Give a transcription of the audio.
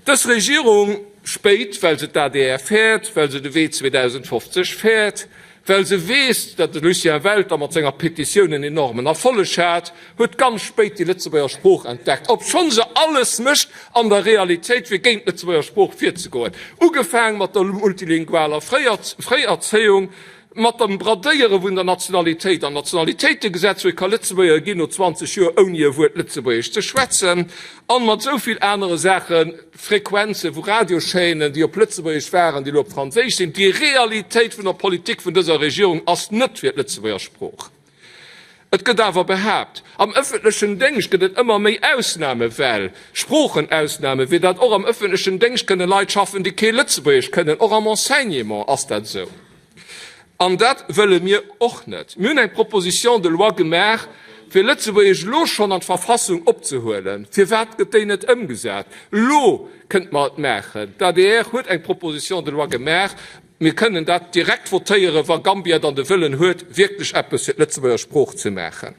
Dës Regierung, spéit, well se d'ADR fäert, well se de Wee 2050 fäert, well se weess, datt de Lucien Welter mat senger Petitioun en enormen Erfolleg hat, huet ganz spéit déi Lëtzebuerger Sprooch entdeckt, obschonn se alles mécht an der Realitéit, fir géint d'Lëtzebuerger Sprooch virzegoen, ugefaang mat der multilingualer Fréierzéiung, Mat dem Bradéiere vun der Nationalitéit an Nationalitéitegesetz, wou ee ka Lëtzebuerger ginn no 20 Joer ouni e Wuert Lëtzebuergesch ze schwätzen, an mat esou vill anere Saachen, Frequenze vu Radioschaînen, déi op Lëtzebuergesch waren, déi elo op Franséisch sinn. Déi Realitéit vun der Politik vun dëser Regierung ass net fir d'Lëtzebuerger Sprooch. Et gëtt awer behaapt, am ëffentlechen Déngscht gëtt et ëmmer méi Ausname well, Sproochenausname wéi dat och am ëffentlechen Déngscht kënne Leit schaffen, déi kee Lëtzebuergesch kënnen. Och am Enseignement ass dat esou. An dat wëlle mir och net. Mir hunn eng Proposition de loi gemaach, fir Lëtzebuergesch elo schonn an d'Verfassung opzehuelen. Firwat gëtt déi net ëmgesat? Elo kënnte mer et maachen. D'adr huet eng Proposition de loi gemaach. Mir kënnen dat direkt votéieren, wa Gambia dann de Wëllen huet, wierklech eppes fir d'Lëtzebuerger Sprooch ze maachen.